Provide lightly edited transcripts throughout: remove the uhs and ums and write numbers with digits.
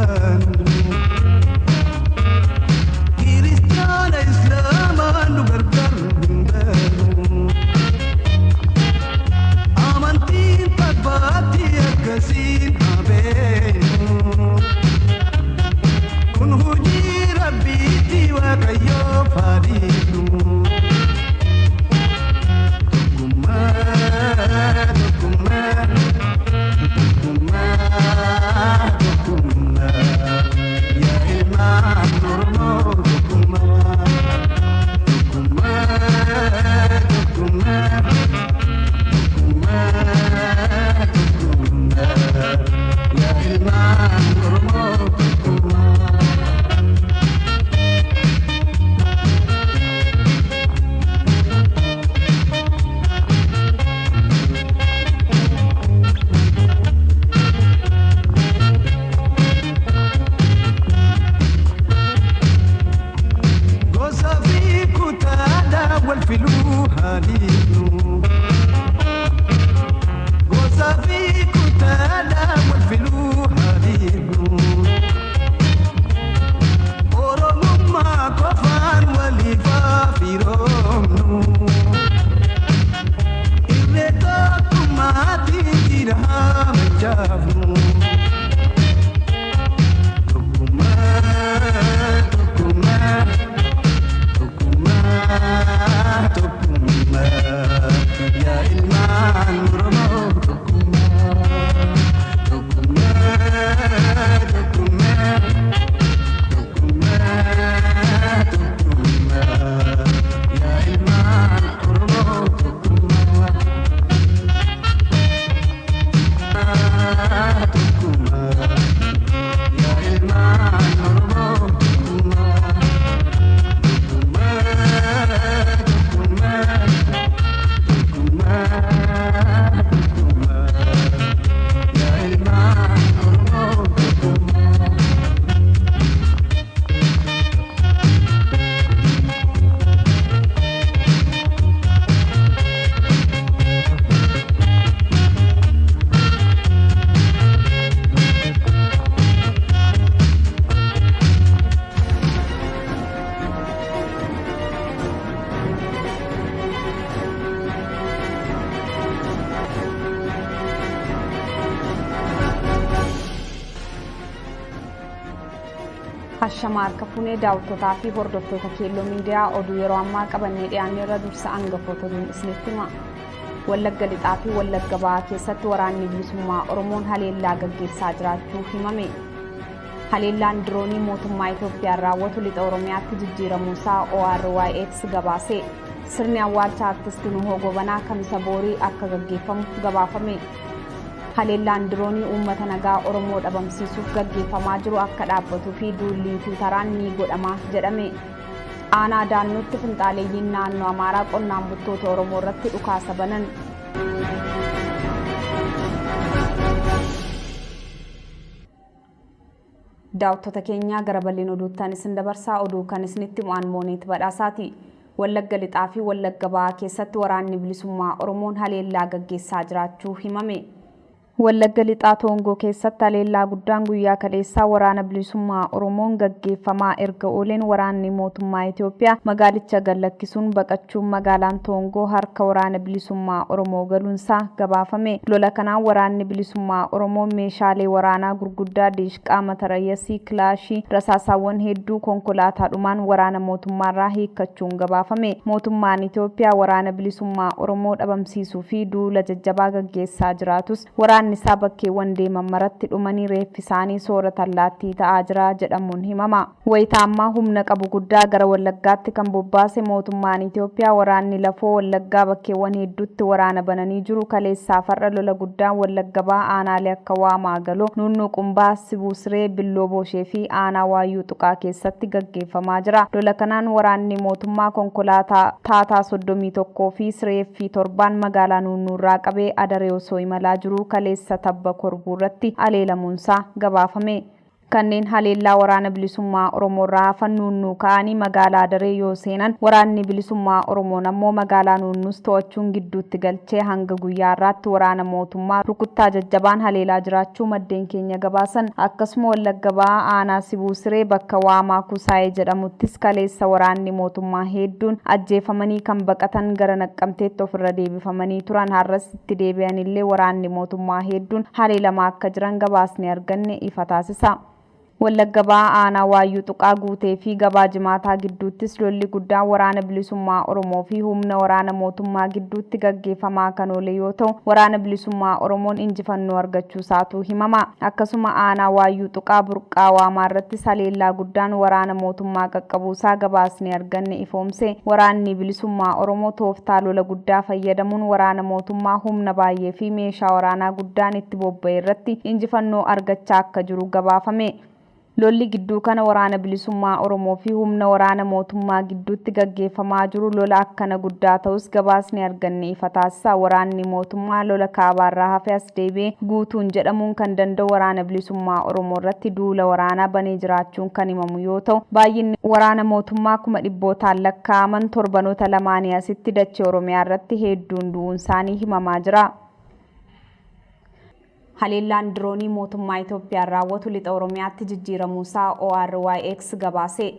baanu. Kiristaana Islaamaan nu gargar hin baanu. Amantiin tabbaatti akkasiin habeenu. Kun hojii Rabbiitti Waaqayyoo faadhiisu. Tokkummaa, tokkummaa, tokkummaa, tokkummaa. Yaa ilmaan Oromoo tokkummaa. Tokkummaa, tokkummaa, tokkummaa, tokkummaa. Yaa ilmaan Oromoo tokkummaa. Gosa fi kutaadhaa wal filuu haaliinu. Gosa fi kutaadhaa wal filuu haaliinu. Oromummaa qofaan waliif firoomnu. Irree tokkummaatiin jira machaafnu. Tokkummaa, tokkummaa. Tokkummaa, tokkummaa, yaa ilmaan Oromoo tokkummaa. Tokkummaa, tokkummaa, tokkummaa, tokkummaa, yaa ilmaan Oromoo tokkummaa. Tokkummaa, yaa ilmaan Oromoo tokkummaa. Tokkummaa, tokkummaa, tokkummaa, tokkummaa, yaa ilmaan Oromoo tokkummaa. Hashama harka fuunee daawwattootaa fi hordoftoota Keelloo Miidiyaa, oduu yeroo ammaa qabannee dhiyaanne irra dursa hangafoota oduun isinitti hima. Wallagga Lixaa fi Wallagga Bahaa keessatti waraanni bilisummaa Oromoon haleellaa gaggeessaa jiraachuu himame. Haleellaan diroonii mootummaa Itoophiyaan raawwatu lixa Oromiyaatti jijjiiramuusaa ORYX gabaase. Sirni awwaalcha artisti Nuhoo Gobanaa Kamisa boorii akka gaggeeffamu gabaafame. Haleellaan diroonii uummata nagaa Oromoo dhabamsiisuuf gaggeeffamaa jiru akka dhaabbatuu fi duulli Tiwiitaraan ni godhama jedhame. Aanaa Daannootti finxaaleeyyiin naannoo Amaaraa qonnaan bultoota Oromoo irratti dhukaasa banan. Daawwattoota keenya, gara bal'ina oduuttaan isin dabarsaa. Oduu kan isinitti mo'an Mooneet Badhaasaati. Wallagga Lixaa fi Wallagga Bahaa keessatti waraanni bilisummaa Oromoon haleellaa gaggeessaa jiraachuu himame. Wallagga Lixaa Toongoo keessatti haleellaa guddaan guyyaa kaleessaa waraana bilisummaa Oromoon gaggeeffamaa erga ooleen waraanni mootummaa Itoophiyaa magaalicha gad lakkisuun baqachuun magaalaan Toongoo harka waraana bilisummaa Oromoo galuunsaa gabaafame. Lola kanaan waraanni bilisummaa Oromoo meeshaalee waraanaa gurguddaa diishqaa, matarayyasii, kilaashii, rasaasaawwan hedduu konkolaataadhumaan waraana mootummaarraa hiikkachuun gabaafame. Mootummaan Itoophiyaa waraana bilisummaa Oromoo dhabamsiisuu fi duula jajjabaa gaggeessaa jiraatus waraanni isaa bakkeewwan deeman maratti dhumanii reeffi isaanii soorata allaattii ta'aa jira jedhamuun himama. Wayita ammaa humna qabu guddaa gara Wallaggaatti kan bobbaase mootummaan Itoophiyaa waraanni lafoo Wallaggaa bakkeewwan hedduutti waraana bananii jiru. Kaleessaaf har'a lola guddaan Wallagga Bahaa aanaalee akka Waamaa Galoo, Nuunnuu Qumbaa, Sibuu Siree, Billoo Booshee fi aanaa Waayyuu Tuqaa keessatti gaggeeffamaa jira. Lola kanaan waraanni mootummaa konkolaataa Taataa 31 fi Sireeffii 7n magaalaa Nuunnuurraa qabee Adaree osoo imalaa jiruu kaleessa tabba Korbuu irratti aleelamuunsaa gabaafame. Kanneen haleellaa Waraana Bilisummaa Oromoorraa hafan Nuunnuu ka'anii magaalaa Adaree yoo seenan, Waraanni Bilisummaa Oromoon ammoo magaalaa Nuunnuus to'achuun gidduutti galchee hanga guyyaa har'aatti waraana mootummaa rukuttaa jajjabaan haleelaa jiraachuu maddeen keenya gabaasan. Akkasuma Wallagga Bahaa aanaa Sibuu Siree bakka Waamaa Kusaayee jedhamuttis kaleessa waraanni mootummaa heedduun ajjeefamanii kan baqatan gara Naqqamteetti ofirra deebifamanii turan har'as itti deebi'anillee waraanni mootummaa heedduun haleelamaa akka jiran gabaasni arganne ifa taasisa. Wallagga Bahaa aanaa Waayyuu Tuqaa Guutee fi Gabaa Jimaataa gidduuttis lolli guddaan Waraana Bilisummaa Oromoo fi humna waraana mootummaa gidduutti gaggeeffamaa kan oole yoo ta'u, Waraana Bilisummaa Oromoon injifannoo argachuusaatu himama. Akkasuma aanaa Waayyuu Tuqaa Burqaa Waamaa irrattis haleellaa guddaan waraana mootummaa qaqqabuusaa gabaasni arganne ifoomse. Waraanni Bilisummaa Oromoo tooftaa lola guddaa fayyadamuun waraana mootummaa humna baay'ee fi meeshaa waraanaa guddaan itti bobba'e irratti injifannoo argachaa akka jiru gabaafame. Lolli gidduu kana Waraana Bilisummaa Oromoo fi humna waraana mootummaa gidduutti gaggeeffamaa jiru lola akkana guddaa ta'us gabaasni arganne ifa taasisa. Waraanni mootummaa lola kaabaarraa hafe as deebi'ee guutuun jedhamuun kan danda'u Waraana Bilisummaa Oromoo irratti duula waraanaa banee jiraachuun kan himamu yoo ta'u, baay'inni waraana mootummaa kuma dhibbootaan lakkaa'aman torbanoota lamaanii asitti dachee Oromiyaa irratti heedduun du'uunsaanii himamaa jira. Haleellaan diroonii mootummaa Itoophiyaan raawwatu Lixa Oromiyaatti jijjiiramuusaa ORYX gabaase.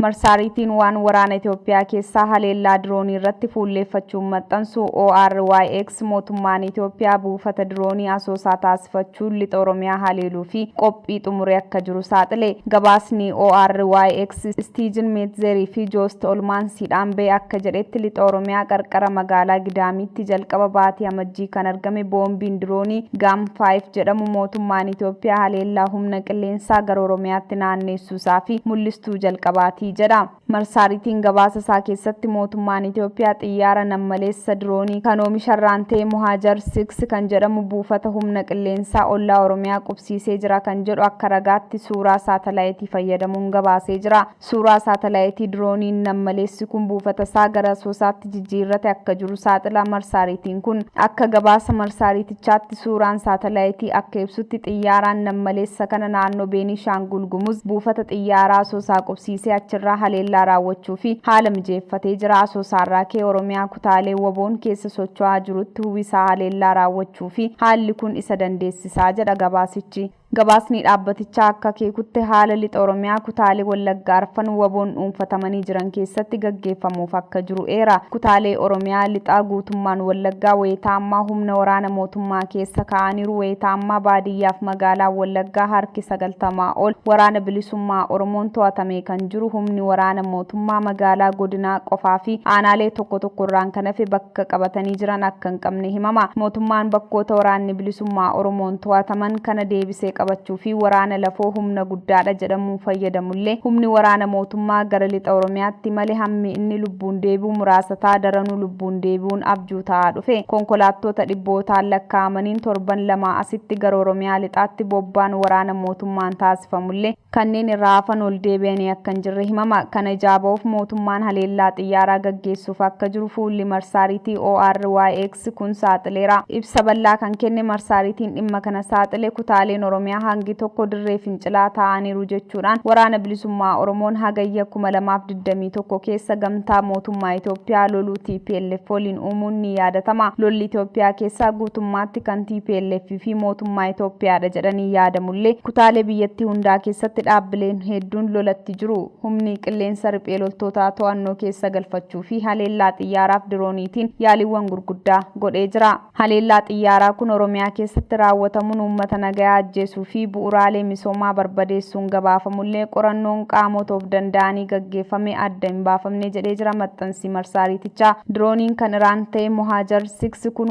Marsaariitiin waan waraana Itoophiyaa keessaa haleellaa diroonii irratti fuulleeffachuun maxxansu ORYX mootummaan Itoophiyaa buufata diroonii Asoosaa taasifachuun Lixa Oromiyaa haleeluufi qophii xumuree akka jiru saaxile. Gabaasni ORYX Istiijin Meetzerii fi Joost Olmaansiidhaan ba'e akka jedhetti Lixa Oromiyaa qarqara magaalaa Gidaamiitti jalqaba baatii Amajjii kan argame boombiin diroonii Gaam 5 jedhamu mootummaan Itoophiyaa haleellaa humna qilleensaa gara Oromiyaatti naanneessuusaafi mul'istuu jalqabaati jedha. Marsaariitiin gabaasa isaa keessatti mootummaan Itoophiyaa xiyyaara nam-maleessa diroonii kan oomisharraan ta'e Mohajer 6 kan jedhamu buufata humna qilleensaa ollaa Oromiyaa qubsiisee jira kan jedhu akka ragaatti suuraa saatalaayitii fayyadamuun gabaasee jira. Suuraa saatalaayitii dirooniin nam-maleessi kun buufata isaa gara Asoosaatti jijjiirrate akka jiru saaxila marsaariitiin kun. Akka gabaasa marsaariitichaatti suuraan saatalaayitii akka ibsutti xiyyaaraan nam-maleessa kana naannoo Beenishaangul Gumuz buufata xiyyaaraa Asoosaa qubsiisee achirraa haleellaa raawwachuufi haala mijeeffatee jira. Asoosaarraa ka'ee Oromiyaa kutaalee WBOn keessa socho'aa jirutti huwisaa haleellaa raawwachuufi haalli kun isa dandeessisaa jedha gabaasichi. Gabaasni dhaabbatichaa akka akeekutti haala Lixa Oromiyaa kutaalee Wallagga arfan WBOn dhuunfatamanii jiran keessatti gaggeeffamuuf akka jiru eera. Kutaalee Oromiyaa Lixaa guutummaan Wallaggaa wayita ammaa humna waraana mootummaa keessa kaa'aniiru. Wayita ammaa baadiyyaaf magaalaan Wallaggaa harki 90 ol Waraana Bilisummaa Oromoon to'atamee kan jiru humni waraana mootummaa magaalaa godinaa qofaa fi aanaalee tokko tokko irraan kan hafe bakka qabatanii jiran akka hin qabne himama. Mootummaan bakkoota Waraanni Bilisummaa Oromoon to'ataman kana deebisee qabachuu fi waraana lafoo humna guddaadha jedhamuun fayyadamullee humni waraana mootummaa gara Lixa Oromiyaatti imale hammi inni lubbuun deebi'u muraasa ta'a daranuu lubbuun deebi'uun abjuu ta'aa dhufe. Konkolaattoota dhibbootaan lakkaa'amaniin torban lamaa asitti gara Oromiyaa Lixaatti bobbaan waraana mootummaan taasifamullee kanneen irraa hafan ol deebi'anii akka hin jirre himama. Kana ijaa ba'uuf mootummaan haleellaa xiyyaaraa gaggeessuuf akka jiru fuulli marsaariitii ORYX kun saaxileera. Ibsa bal'aa kan kenne marsaariitiin dhimma kana saaxile kutaaleen Oromiyaa hangi tokko dirree fincilaa ta'aniiru jechuudhaan Waraana Bilisummaa Oromoon Hagayya 2021 keessa gamtaa mootummaa Itoophiyaa loluu tplf waliin uumuun ni yaadatama. Lolli Itoophiyaa keessaa guutummaatti kan tplf fi mootummaa Itoophiyaadha jedhanii yaadamullee kutaalee biyyattii hundaa keessatti dhaabbileen hedduun lolatti jiru. Humni qilleensa riphee loltootaa to'annoo keessa galfachuu fi haleellaa xiyyaaraaf dirooniitiin yaaliiwwan gurguddaa godhee jira. Haleellaa xiyyaaraa kun Oromiyaa keessatti raawwatamuun uummata nagayaa ajjeesuu fi bu'uraalee misoomaa barbadeessuun gabaafamullee qorannoon qaamota of danda'anii gaggeeffame adda hin baafamne jedhee jira maxxansi marsaariitichaa. Dirooniin kan Iraan ta'e Mohajer 6 kun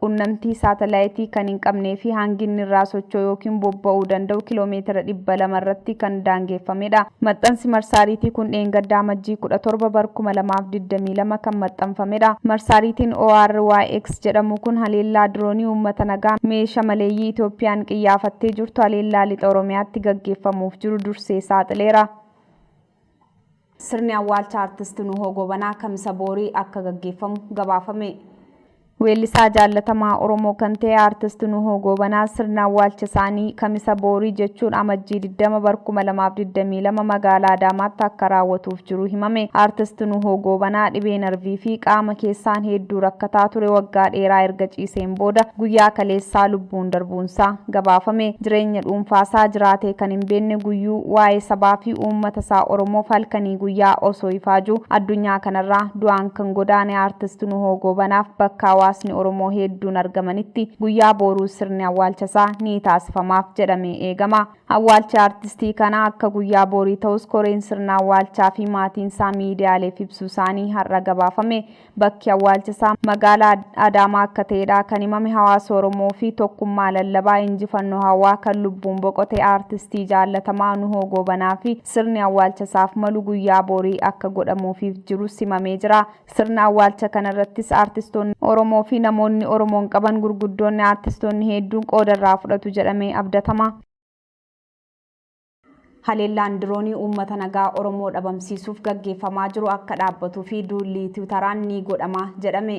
quunnamtii saatalaayitii kan hin qabnee fi hangi inni irraa socho'u yookiin bobba'uu danda'u kiloomeetira 200 irratti kan daangeeffamedha. Maxxansi marsaariitii kun dheengadda Amajjii 17 bar 2022 kan maxxanfamedha. Marsaariitiin ORYX jedhamu kun haleellaa diroonii uummata nagaa meesha maleeyyii Itoophiyaan qiyyaafattee jirtu haleellaa Lixa Oromiyaatti gaggeeffamuuf jiru dursee saaxileera. Sirni awwaalcha Artist Nuhoo Goobanaa Kamisa boorii akka gaggeeffamu gabaafame. Weellisaa jaallatamaa Oromoo kan ta'e Aartist Nuhoo Goobanaa sirna awwaalcha isaanii Kamisa boorii jechuun Amajjii 20 bar 2022 magaalaa Adaamaatti akka raawwatuuf jiru himame. Aartist Nuhoo Goobanaa dhibee narvii fi qaama keessaan hedduu rakkataa ture waggaa dheeraa erga ciiseen booda guyyaa kaleessaa lubbuun darbuunsaa gabaafame. Jireenya dhuunfaasaa jiraatee kan hin beekne guyyuu waa'ee sabaa fi uummata isaa Oromoof halkanii guyyaa osoo ifaajuu addunyaa kanarraa du'aan kan godaane Aartist Nuhoo Goobanaaf bakka hawaasni Oromoo hedduun argamanitti guyyaa booruu sirni awwaalchasaa ni taasifamaaf jedhamee eegama. Awwaalchi aartistii kanaa akka guyyaa boorii ta'us koreen sirna awwaalchaa fi maatiinsaa miidiyaaleef ibsuu isaanii har'a gabaafame. Bakki awwaalcha isaa magaalaa Adaamaa akka ta'edha kan himame. Hawaasa Oromoo fi tokkummaa lallabaa injifannoo hawaa kan lubbuun boqote aartistii jaallatamaa Nuhoo Goobanaa fi sirni awwaalcha isaaf malu guyyaa boorii akka godhamuufiif jiru simamee jira. Sirna awwaalcha kanarrattis aartistoonni Oromoo fi namoonni Oromoon qaban gurguddoonni aartistoonni hedduun qooda irraa fudhatu jedhamee abdatama. Haleellaan diroonii uummata nagaa Oromoo dhabamsiisuuf gaggeeffamaa jiru akka dhaabbatuu fi duulli Tiwitaraan ni godhama jedhame.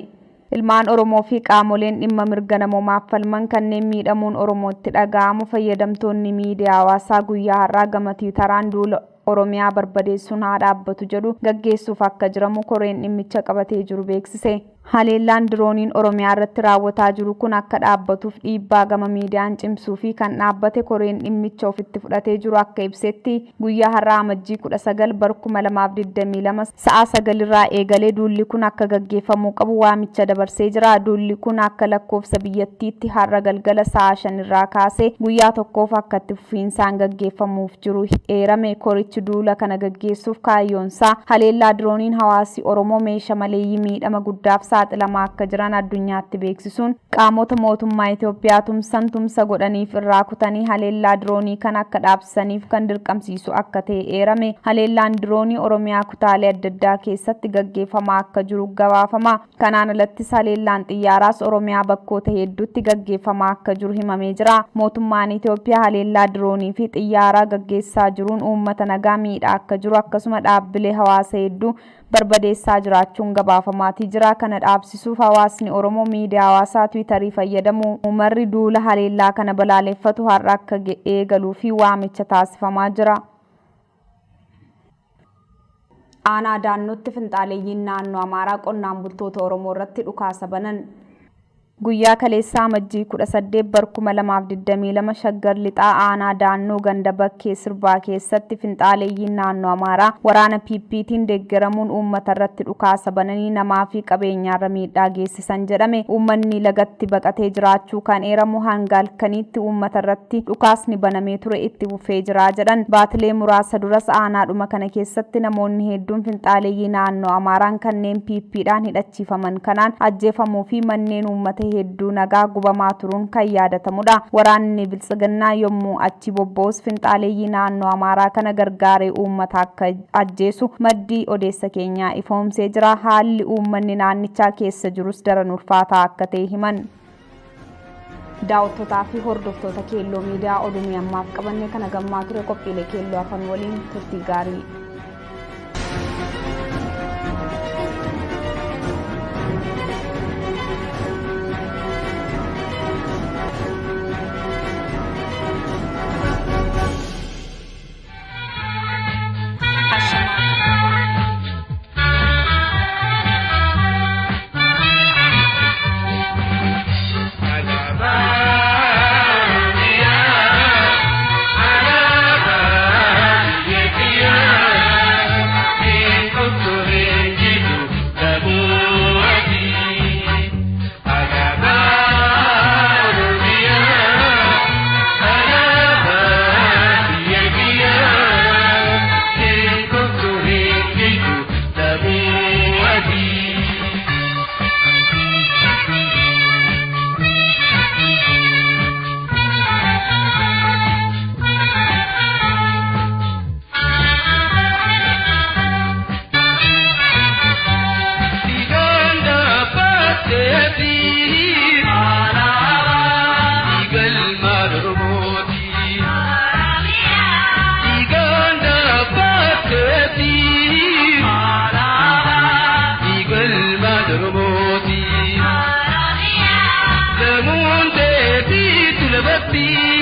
Ilmaan Oromoo fi qaamoleen dhimma mirga namoomaaf falman kanneen miidhamuun Oromootti dhaga'amu fayyadamtoonni miidiyaa hawaasaa guyyaa har'aa gama Tiwitaraan duula Oromiyaa barbadeessuun haa dhaabbatu jedhu gaggeessuuf akka jiramu koreen dhimmicha qabatee jiru beeksise. Haleellaan dirooniin Oromiyaa irratti raawwataa jiru kun akka dhaabbatuuf dhiibbaa gama miidiyaan cimsuu fi kan dhaabbate koreen dhimmicha ofitti fudhatee jiru akka ibsetti guyyaa har'aa Amajjii 19 bar 2022 sa'a 9 irraa eegalee duulli kun akka gaggeeffamuu qabu waamicha dabarsee jira. Duulli kun akka lakkoofsa biyyattiitti har'a galgala sa'a 5 irraa kaasee guyyaa tokkoof akka itti fufiinsaan gaggeeffamuuf jiru eerame. Korichi duula kana gaggeessuuf kaayyoonsaa haleellaa dirooniin hawaasi Oromoo meesha maleeyyii miidhama guddaaf saaxilamaa akka jiran addunyaatti beeksisuun qaamota mootummaa Itoophiyaa tumsan tumsa godhaniif irraa kutanii haleellaa diroonii kana akka dhaabsisaniif kan dirqamsiisu akka ta'e eerame. Haleellaan diroonii Oromiyaa kutaalee adda addaa keessatti gaggeeffamaa akka jiru gabaafama. Kanaan alattis haleellaan xiyyaaraas Oromiyaa bakkoota hedduutti gaggeeffamaa akka jiru himamee jira. Mootummaan Itoophiyaa haleellaa diroonii fi xiyyaaraa gaggeessaa jiruun uummata nagaa miidhaa akka jiru akkasuma dhaabbilee hawaasa hedduu barbadeessaa jiraachuun gabaafamaatii jira. Kana dhaabsisuuf hawaasni Oromoo miidiyaa hawaasaa Tiwiitarii fayyadamu marri duula haleellaa kana balaaleffatu har'a akka eegaluu fi waamicha taasifamaa jira. Aanaa Daannootti finxaaleeyyiin naannoo Amaaraa qonnaan bultoota Oromoo irratti dhukaasa banan. Guyyaa kaleessaa Amajjii 18 bar 2022 Shaggar Lixaa Aanaa Daannoo ganda Bakkee Sirbaa keessatti finxaaleeyyiin naannoo Amaaraa waraana PPtiin deeggaramuun uummata irratti dhukaasa bananii namaa fi qabeenyaarra miidhaa geessisan jedhame. Uummanni lagatti baqatee jiraachuu kan eeramu hanga halkaniitti uummata irratti dhukaasni banamee ture itti fufee jira jedhan. Baatilee muraasa duras aanaadhuma kana keessatti namoonni hedduun finxaaleeyyii naannoo Amaaraan kanneen PPdhaan hidhachiifaman kanaan ajjeefamuu fi manneen uummata hedduu nagaa gubamaa turuun kan yaadatamudha. Waraanni Biltsiginnaa yommuu achi bobba'us finxaaleeyyii naannoo Amaaraa kana gargaaree uummata akka ajjeesu maddi odeessa keenyaa ifoomsee jira. Haalli uummanni naannichaa keessa jirus daran ulfaataa akka ta'e himan. Daawwattootaa fi hordoftoota Keelloo Miidiyaa oduu nuyi ammaaf qabanne kana gammaa ture qophiilee Keelloo hafan waliin turtii gaarii. Rabbii.